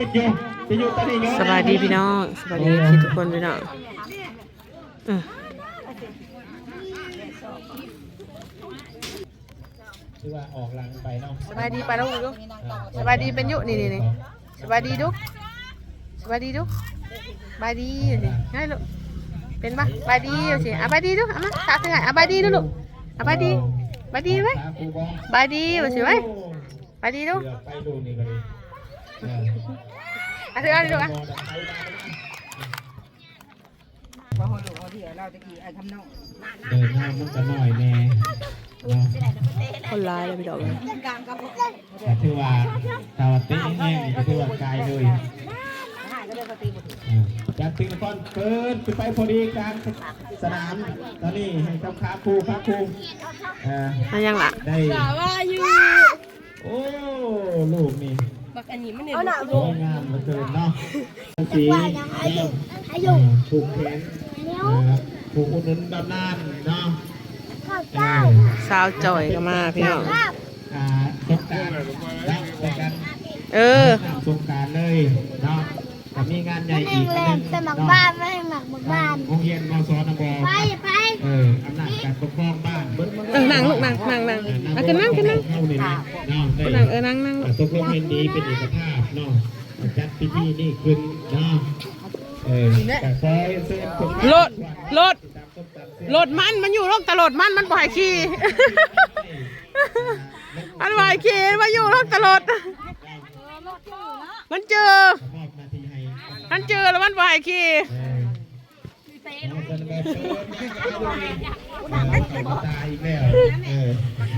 ຢູ່ ໄປຢູ່ຕານີ້ເນາະ ສະບາຍດີພີ່ນ້ອງ ສະບາຍດີເອັຟຊີທຸກຄົນພີ່ນ້ອງ ເອີ ຖືວ່າອອກຫຼັງໄປເນາະ ສະບາຍດີປ້າລຸງດູ ເອີ ສະບາຍດີເປັນຢູ່ ນີ້ໆ ສະບາຍດີດູ ສະບາຍດີດູ ສະບາຍດີ ງ່າຍລູກ ເປັນບໍ່ ສະບາຍດີ ວ່າຊີ້ ອ່ະ ສະບາຍດີດູ ເອົາມາ ສາດໃສ່ ອ່ະ ສະບາຍດີດູລູກ ອ່ະ ສະບາຍດີ ສະບາຍດີໄວ້ ສະບາຍດີດູ ໂອ້ ສະບາຍດີໄວ້ ສະບາຍດີດູ ເກືອບໄປລູກນີ້ກໍດີ ເອີ ອ່ະ ຖືເອົານີ້ລູກ ອ່ະ ບໍ່ຮູ້ລູກເອົາທີ່ເອົາລາວຕະກີ້ ອ້າຍຄຳນ້ອຍ ເດີນທາງມັນກໍໜ້ອຍແດ່ເນາະ ຄົນຫຼາຍເລີຍພີ່ນ້ອງເອີຍ ກາງກໍບໍ່ ກໍຖືວ່າ ຖ້າວ່າເຕະແຮງໆ ກໍຖືວ່າກາຍເລີຍ ເອີ ຈາກຕິງນະຄອນເປີດຂຶ້ນໄປພໍດີກາງສະໜາມ ຕອນນີ້ໃຫ້ກັບຄາຄູ ຄາຄູ ເອີ ມາຍັງລະ ໄດ້ ໂອ້ ລູກນີ້ ບັກອັນນີ້ມັນເຮັດ ເອົາໜ້າ ສວຍງາມເຫຼືອເກີນເນາະ ສີ ເອີ ຜູກແຂນ ເອີ ຜູກອຸດໜູນບຳນານເນາະ ເອີ ສາວຈ່ອຍກໍມາພີ່ນ້ອງ ອ່າ ສົງການເນາະ ເອີ ສະໜາມສົງການເລີຍເນາະ ກໍມີງານໃຫຍ່ອີກອັນໜຶ່ງເນາະ ສະໝັກບ້ານ ມາໃຫ້ໝາກໝາກບ້ານ ໂຮງຮຽນ ມສ ນະບໍ ໄປ ໄປ ເອີ ອຳນາດການປົກຄອງບ້ານເບິດ ເອີ ນັ່ງລູກ ນັ່ງ ນັ່ງ ນັ່ງ ອ່າ ຂຶ້ນນັ່ງ ຂຶ້ນນັ່ງ ເຮົານີ້ແຫຼະເນາະ ໄດ້ ນັ່ງ ເອີ ນັ່ງ ຕົກລົງເຫັນດີເປັນເອກະພາບເນາະ ຈັດພິທີນີ້ຂຶ້ນເນາະ ເອີ ກໍຂໍເຊີນ ລົດ ລົດ ລົດມັນ ມັນຢູ່ລົງແຕ່ລົດມັນ ມັນບໍ່ໃຫ້ຂີ່ ມັນບໍ່ໃຫ້ຂີ່ ມັນຢູ່ລົງແຕ່ລົດ ມັນຈື່ ມັນຈື່ແລ້ວມັນບໍ່ໃຫ້ຂີ່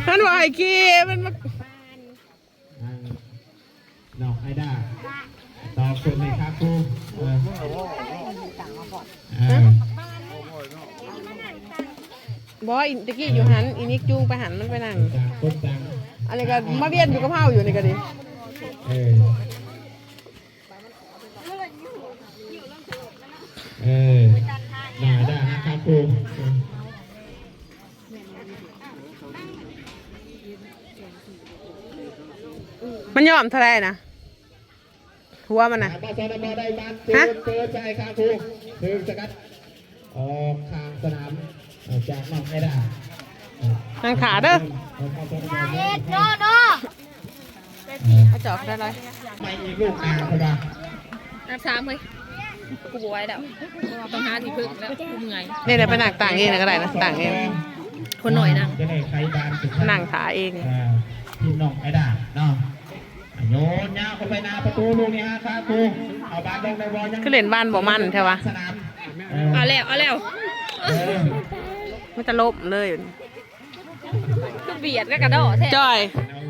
ມັນບໍ່ໃຫ້ຂີ່ ມັນມາ ນ້ອງໄອດ້າ ຕອບເພິ່ນໃຫ້ຄັກຄູ ເອີ ເອີ ບໍ່ ອີ ຕະກີ້ຢູ່ຫັ້ນ ອີນິກຈູງໄປຫັ້ນ ມັນໄປນັ່ງ ຕ່າງຄົນຕ່າງ ອັນນີ້ກໍມາວຽນຢູ່ກັບເຮົາຢູ່ນີ້ກໍດີ ເອີ ເອີ ໜ້າຈະຫາຄາຄູ ມັນຍອມເທົ່າໃດນະ ຫົວມັນນະ ຮະ ເປີດໃສ່ຄາຄູ ຖືກສະກັດ ອອກຂ້າງສະໜາມ ຈາກນ້ອງໄອດ້າ ນັ່ງຖ້າເດີ ເຮັດໂນໂນ ເອົາຈອກໄດ້ເລີຍ ໄປອີກລູກໜ້າເພິ່ນວ່າ ນັບສາມເຮີ້ຍ ກູບໍ່ໄຫວແລ້ວ ຕ້ອງຫາທີ່ເພິ່ງແລ້ວ ກູເມື່ອຍ ນີ້ແຫຼະ ໄປນັ່ງຕ່າງເອງນະກໍໄດ້ນະ ຕ່າງເອງ ຄົນໜ້ອຍນັ່ງ ຈະໄດ້ໄຂບານສຸດທ້າຍ ນັ່ງຖ້າເອງ ອ່າ ທີມນ້ອງໄອດ້າເນາະ ໂຍນຍາວເຂົ້າໄປໜ້າປະຕູ ລູກນີ້ຫາຄາຄູ ເອົາບານລົງໄດ້ບໍ່ ຍັງ ຄືຫຼິ້ນບານບໍ່ມັນແທ້ວະ ສະໜາມ ເອີ ເອົາແລ້ວ ເອົາແລ້ວ ເອີ ມັນຈະລົ້ມເລີຍ ຄືບຽດກັນກະດໍ້ແທ້ ຈ້ອຍ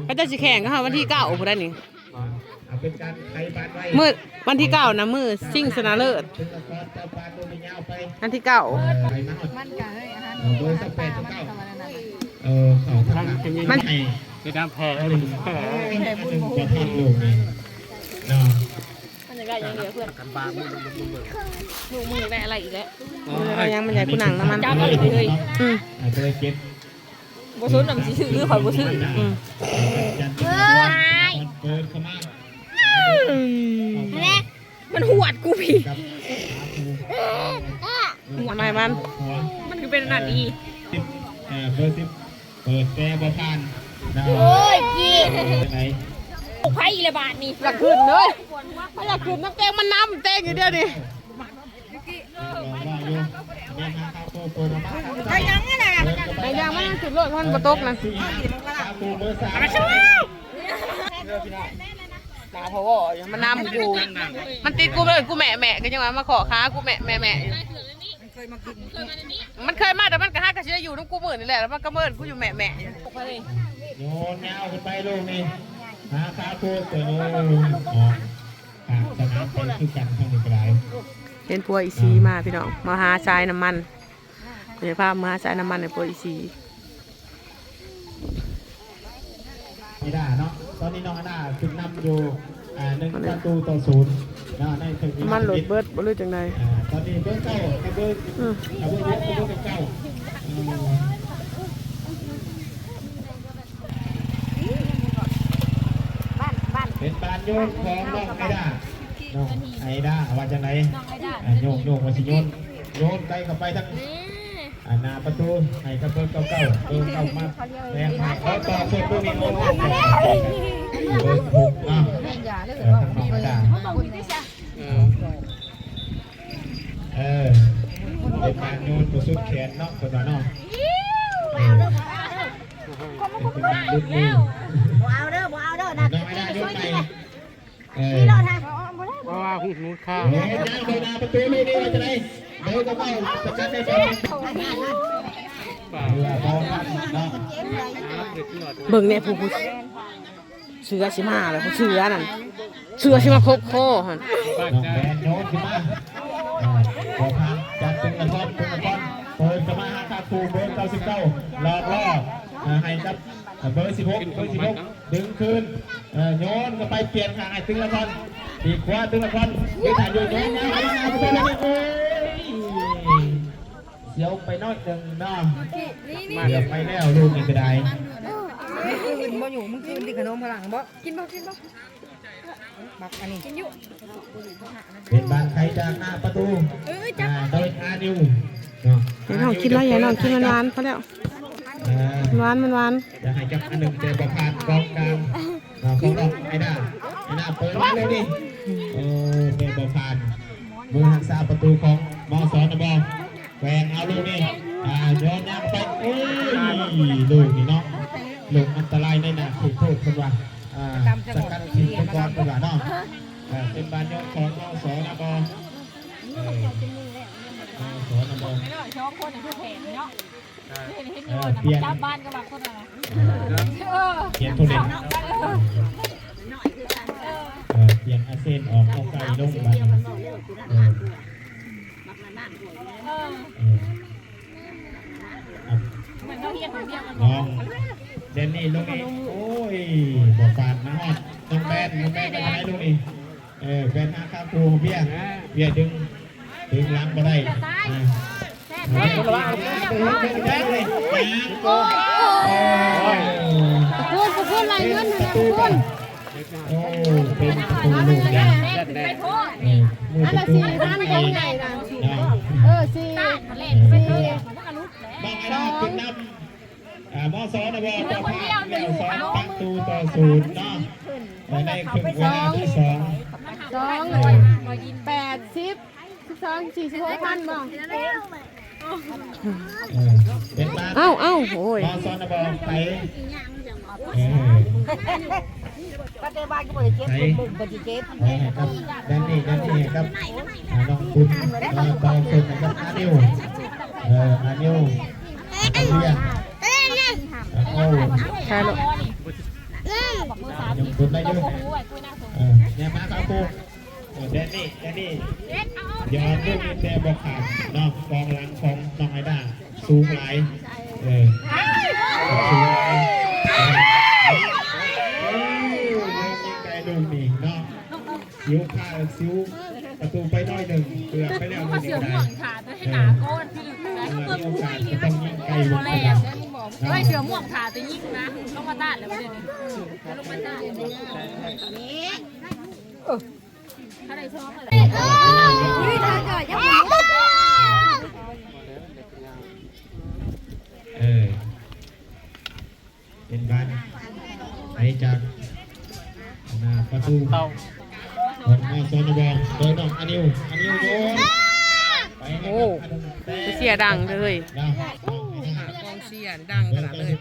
ເຂົາເຈົ້າຊິແຂ່ງກັບເຮົາວັນທີເກົ້າພຸ້ນໃດນີ້ ເອົາເປັນການໄຂບານໄວ້ ມື້ວັນທີເກົ້ານະ ມື້ຊິງຊະນະເລີດ ວັນທີເກົ້າ ເອີ ມັນກະເຮີ້ຍ ເອີ ເບີສິບແປດ ສິບເກົ້າ ເອີ ເຂົ້າທາງຫຼັງ ມັນ ເຮັດນຳແພ້ ແພ້ບຸນບໍ່ຮູ້ ເນາະ ມັນຢາກໄດ້ຫຍັງເດເພື່ອນ ລູກມຶງຢາກໄດ້ອະໄລອີກແລ້ວ ເອີ ມັນຢາກ ມັນຢາກກູນັ່ງນຳມັນ ຈັບເອົາເລີຍເຮີ້ຍ ອືມ ເບີເຈັດ ບໍ່ສົນນຳຊິຊື້ຫຼືຂ້ອຍບໍ່ຊື້ ອືມ ເປີດເຂົ້າມາ ມັນຫວດກູພີ້ ຫວດໃໝ່ມັນ ມັນຄືເປັນອັນນັ້ນອີ ເອີ ເບີສິບ ເປີດແຕ່ບໍ່ຜ່ານ ໂອ້ຍ ຈີ ຈັ່ງໃດ ໃຜລະບາດນີ້ ຢາກຂຶ້ນເລີຍ ຢາກຂຶ້ນນຳແຕງ ມັນນຳແຕງຢູ່ດຽວນີ້ ໄດ້ຍັງນະ ໄດ້ຍັງ ມັນຂຶ້ນໂລດ ມັນບໍ່ຕົກນະ ໜ້າພໍ່ວໍ ມັນນຳກູ ມັນຕິດກູເລີຍ ກູແໝະໆ ກໍຍັງວ່າມາເຄາະຂາກູແໝະໆ ມັນເຄີຍມາ ແຕ່ມັນກໍຫາກໍຊິໄດ້ຢູ່ນຳກູມື້ນີ້ແຫຼະ ແລ້ວມັນກໍເມີນກູຢູ່ແໝະໆ ໂຍນຍາວຂຶ້ນໄປລູກນີ້ ຫາຄາຄູ ໂອ້ຍ ອອກຂ້າງສະໜາມໄປຄືກັນ ທາງນີ້ກໍໄດ້ ເຫັນຜົວອີ່ສີມາພີ່ນ້ອງ ມາຫາສາຍນ້ຳມັນ ເພິ່ນພາມາຫາສາຍນ້ຳມັນໃຫ້ຜົວອີ່ສີ ໄອດ້າເນາະ ຕອນນີ້ນ້ອງໄອດ້າຂຶ້ນນຳຢູ່ ອ່າ ໜຶ່ງປະຕູຕໍ່ສູນເນາະ ໃນເທິງນີ້ ນ້ຳມັນລົດເບິດບໍ່ ຫຼືຈັ່ງໃດ ອ່າ ຕອນນີ້ເບີເກົ້າກັບເບີ ອືມ ກັບເບີຫົກກັບເບີເກົ້າ ອືມ ເປັນບານໂຍນຂອງນ້ອງໄອດ້າ ຈັ່ງໃດ? ອ່າ ໂຍກ ໂຍກວ່າຊິໂຍນ ໂຍນໄກເຂົ້າໄປທາງ ອ່າ ໜ້າປະຕູ ໃຫ້ກັບເບີເກົ້າເກົ້າ ເບີເກົ້າມາແລກໃຫ້ ເອົາຕໍ່ເສິບເບິ່ງນີ້ ໂອ້ ເບີຫົກເນາະ ເອີ ທາງນ້ອງອາດາ ເອີ ເອີ ເປັນການໂຍນບໍ່ສຸດແຂນເນາະ ເພິ່ນວ່າເນາະ ເອີ ເປັນການຫຼຸດມື ບໍ່ເອົາເດີ ບໍ່ເອົາເດີ ໜ້າ ນ້ອງອາດາໂຍນໃໝ່ ເອີ ເພາະວ່າຫູ ຫູຂ້າງ ເອີ ເບິ່ງແດ່ ຜູ້ ຜູ້ເສືອຊິມາແລ້ວ ຜູ້ເສືອນັ້ນ ເສືອຊິມາຄົບຄໍຫັ້ນ ນ້ອງແບນໂຍນຂຶ້ນມາ ເອີ ບໍ່ຜ່ານ ຈັບຕຶງລະຄອນ ຕຶງລະຄອນ ເປີດເຂົ້າມາຫາຄາຄູ ເບີເກົ້າສິບເກົ້າ ຫຼອກລໍ້ ເອີ ໃຫ້ກັບ ເອີ ເບີສິບຫົກ ເບີສິບຫົກ ດຶງຄືນ ເອີ ໂຍນເຂົ້າໄປ ປ່ຽນຂ້າງໃຫ້ຕຶງລະຄອນ ປີກຂວາຕຶງລະຄອນ ເຮັດໃຫ້ໂຍນ ໂຍນ ໂຍນ ໂອ້ຍ ສຽວໄປໜ້ອຍໜຶ່ງເນາະ ເກືອບໄປແລ້ວລູກນີ້ກໍໄດ້ ຄືນບໍ່ຢູ່ ມຶງຄືນທີ່ຂະໜົມພະລັງບໍ່? ກິນບໍ່? ກິນບໍ່? ບັກອັນນີ້ ກິນຢູ່ ເປັນບານໄຂຈາກໜ້າປະຕູ ເອີ ຈັບ ອ່າ ໂດຍອານິວເນາະ ໃຫ້ນ້ອງກິນຫຼາຍ ໃຫ້ນ້ອງກິນຫວານໆ ພໍແລ້ວ ເອີ ຫວານ ມັນຫວານ ຢາກໃຫ້ຈັບອັນໜຶ່ງ ແຕ່ບໍ່ຜ່ານກອງກາງເນາະ ຂອງນ້ອງໄອດ້າ ໄອດ້າເປີດມາເລີຍນີ້ ໂອ້ ແຕ່ບໍ່ຜ່ານ ມືຮັກສາປະຕູຂອງ ມສ ນະບໍ ແກວ່ງເອົາລູກນີ້ ອ່າ ໂຍນຍາວໄປ ໂອ້ຍ ລູກນີ້ເນາະ ລູກອັນຕະລາຍໃນໜ້າເຂດໂທດ ເພິ່ນວ່າ ອ່າ ສະກັດຖິ້ມໄປກ່ອນເພິ່ນວ່າເນາະ ເອີ ເປັນບານໂຍນຂອງ ມສ ນະບໍ ເອີ ມສ ນະບໍ ສອງຄົນນີ້ຄືແຜນເນາະ ເອີ ເຫັນຢູ່ ເອີ ວ່າ ປຽນ ຈັບບ້ານກັບບາງຄົນນະ ເອີ ເອີ ປ່ຽນຜູ້ຫຼິ້ນ ເອີ ເອີ ປ່ຽນອາເຊນອອກ ເອົາໄກ່ລົງບາດນີ້ ເອີ ເອີ ເອີ ເອີ ນ້ອງແດນນີ້ລົງອີກ ໂອ້ຍ ບໍ່ປານມາຮອດ ນ້ອງແບນ ນ້ອງແບນໄປທາງໃດລູກນີ້? ເອີ ແບນຫາຄາຄູ ເບຍ ເບຍດຶງ ດຶງຫຼັງບໍ່ໄດ້ ອ່າ ເບຍ ເບຍ ເບຍ ເບຍ ເບຍ ເບຍ ເບຍ ໂອ້ຍ ປະຄູນ ປະຄູນ ໄລ່ເງິນຫັ້ນນະ ປະຄູນ ໂອ້ ເປັນປະຕູລູກນີ້ ເອີ ມື້ປະຕູໄປ ເອີ ສີ່ ສີ່ ນ້ອງໄອດ້າຂຶ້ນນຳ ອ່າ ມສ ນະບໍ ເຈົ້າພາບແລ້ວ ສອງປະຕູຕໍ່ສູນເນາະ ໃນເຄິ່ງເວລາທີສອງ ສອງ ເອີ ແປດສິບ ສິບສອງ ສີ່ສິບຫົກພັນບໍ່? ເອີ ເປັນ ເອົ້າ ເອົ້າ ໂອ້ຍ ມສ ນະບໍ ໄປ ເອີ ປັດຈຸບັນກໍບໍ່ໄດ້ເຈັບ ເພິ່ນເບິ່ງເພິ່ນຊິເຈັບ ເອີ ກັບ ແດນນີ້ ແດນນີ້ ກັບ ອ່າ ນ້ອງບຸນ ເອີ ຕໍ່ເພິ່ນກັບອານິວ ເອີ ອານິວ ອານິວ ໂອ້ ໃຊ່ເນາະ ຍັງກົດໄດ້ຢູ່ ເອີ ແນມມາຄາຄູ ເອີ ແດນນີ້ ແດນນີ້ ຢອດລູກນີ້ແຕ່ບໍ່ຂາມເນາະ ກອງຫຼັງຂອງນ້ອງໄອດ້າ ສູງຫຼາຍ ເອີ ສູງຫຼາຍ ເອີ ຍິງໄກລູກນີ້ເນາະ ຊິວພາ ຊິວປະຕູໄປໜ້ອຍໜຶ່ງ ເກືອບໄປແລ້ວ ເສືອມ່ວງ ເອີ ມີໂອກາດຈະຕ້ອງຍິງໄກລົງໄປ ເສືອມ່ວງຖ້າແຕ່ຍິງນະ ລົງມາຕ້ານແລ້ວ ລົງມາຕ້ານ ເອີ ເປັນການໄປຈາກໜ້າປະຕູຂອງ ມສ ນະບໍ ໂດຍນ້ອງອານິວ ອານິວໂຍນ ໂອ້ ເສຍດັງເລີຍ ກອງເຊຍດັງຂະໜາດເລີຍ.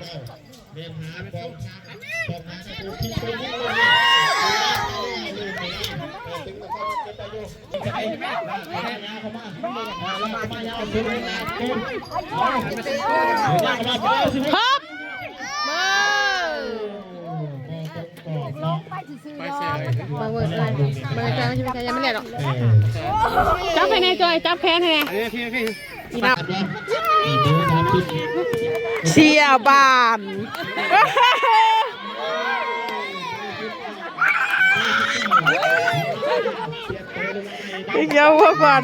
ຈັບໃຫ້ແດ່ຈອຍ ຈັບແຂນໃຫ້ແດ່. ເຊຍບານ ອີກຢ່າງພວກມັນ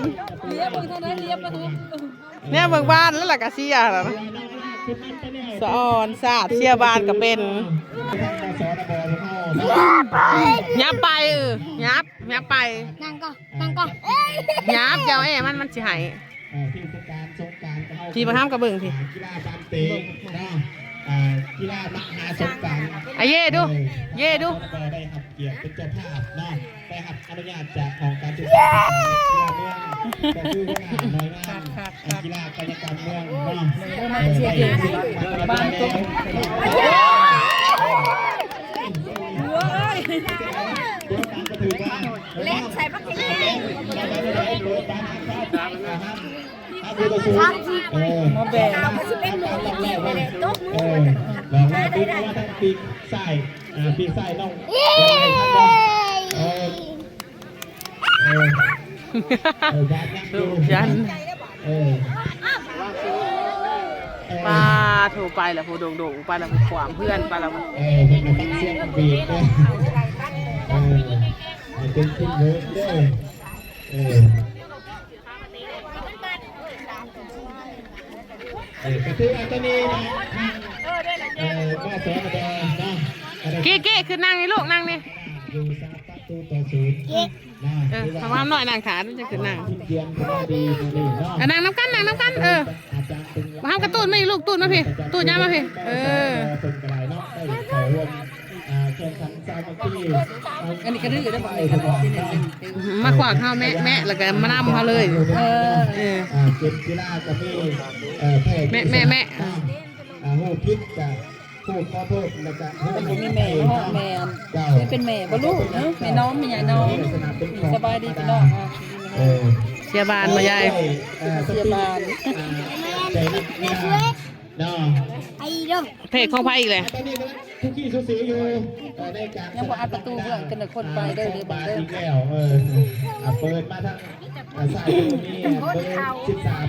ແນວເບິ່ງບ້ານແລ້ວລະກະເຊຍລະ ສະອອນສາດ ເຊຍບານກະເປັນ. ຫຍັບໄປ ເອີ ຫຍັບ ຫຍັບໄປ ນັ່ງກ່ອນ ນັ່ງກ່ອນ ຫຍັບ ຢ່າເອ ມັນ ມັນຊິໃຫ້ ເອີ ເທດສະການສົງການຂອງເຮົາ ພີ່ບັກຫຳກໍເບິ່ງພີ່ ກິລາບານເຕະເນາະ ອ່າ ກິລາມະຫາສົງການ ອາເຢດູ ເຢດູ ແລ້ວກໍໄດ້ຮັບກຽດເປັນເຈົ້າພາບເນາະ ໄດ້ຮັບອະນຸຍາດຈາກຫ້ອງການສຶກສາທິການກິລາເມືອງ ກໍຄືຫົວໜ້າໜ່ວຍງານ ອ່າ ກິລາກາຍະກຳເມືອງເນາະ ເອີ ໄດ້ ໂອ້ຍ ແລ່ນໃສ່ບັກແຂ້ງ ມາແບກ ເອົາຊິເປັນໜູພິດນີ້ແຫຼະ ຕົກມື ເອີ ມາໄດ້ ມາທັງປີກຊ້າຍ ອ່າ ປີກຊ້າຍນ້ອງ ເອີ ເອີ ເອີ ບາດຍັງຢູ່ ເອີ ເອີ ປາໂທ ໄປລະ ຜູ້ໂດ່ງໆ ໄປລະ ຜູ້ຂວາມເພື່ອນ ໄປລະ ເອີ ເພິ່ນກໍຟັງສຽງບີບເດ້ ເອີ ໃຫ້ເປັນທີມເວີກເດີ ເອີ ເອີ ກໍຄືວ່າຕອນນີ້ນະ ທາງ ເອີ ມສວດ ເນາະ ເກ້ໆ ຂຶ້ນນັ່ງນີ້ລູກ ນັ່ງນີ້ ຢູ່ສາມປະຕູຕໍ່ສູນ ເອີ ພະວາມນ້ອຍນັ່ງຖ້າ ມັນຈະຂຶ້ນນັ່ງ ອ່ະ ນັ່ງນຳກັນ ນັ່ງນຳກັນ ເອີ ມາຫາກະຕູນມາອີກລູກ ຕູນມາພີ້ ຕູນຍ່າງມາພີ້ ເອີ ເພິ່ນກໍໄດ້ເນາະ ໄດ້ເຂົ້າຮ່ວມ ອ່າ ແຂ່ງຂັນສາມັກຄີ ອັນນີ້ກະດື້ເດີ ມາຂວາງເຮົາແມະ ແມະ ແລ້ວກະມານຳເຮົາເລີຍ ເອີ ເອີ ອ່າ ເກັບກິລາກໍມີ ເອີ ແພ້ ແມະ ແມະ ແມະ ອ່າ ຮູ້ຜິດກະ ຜູ້ຂໍໂທດ ແລ້ວກະ ມັນບໍ່ມີແມ່ເນາະ ແມ່ນ ເຈົ້າ ເປັນແມ່ບໍ່ລູກ ເອີ ແມ່ນ້ອມ ແມ່ຍາຍນ້ອມ ເອີ ສະບາຍດີພີ່ນ້ອງ ເອີ ເຊຍບານບໍ່ຍາຍ ເອີ ເຊຍບານ ອ່າ ແຕ່ນັກກິລາເນາະ ເພກຂອງໃຜອີກແຫຼະ ຕອນນີ້ກໍຄືກີ້ສູສີຢູ່ ເອີ ໃນການ ຍັງບໍ່ອັດປະຕູເພື່ອນ ເປັນຄົນໄປເດີ ເດີ ເບິ່ງເດີ ອີກແລ້ວ ເອີ ອ່າ ເປີດມາທາງ ອ່າ ຊ້າຍ ເບີສິບສາມ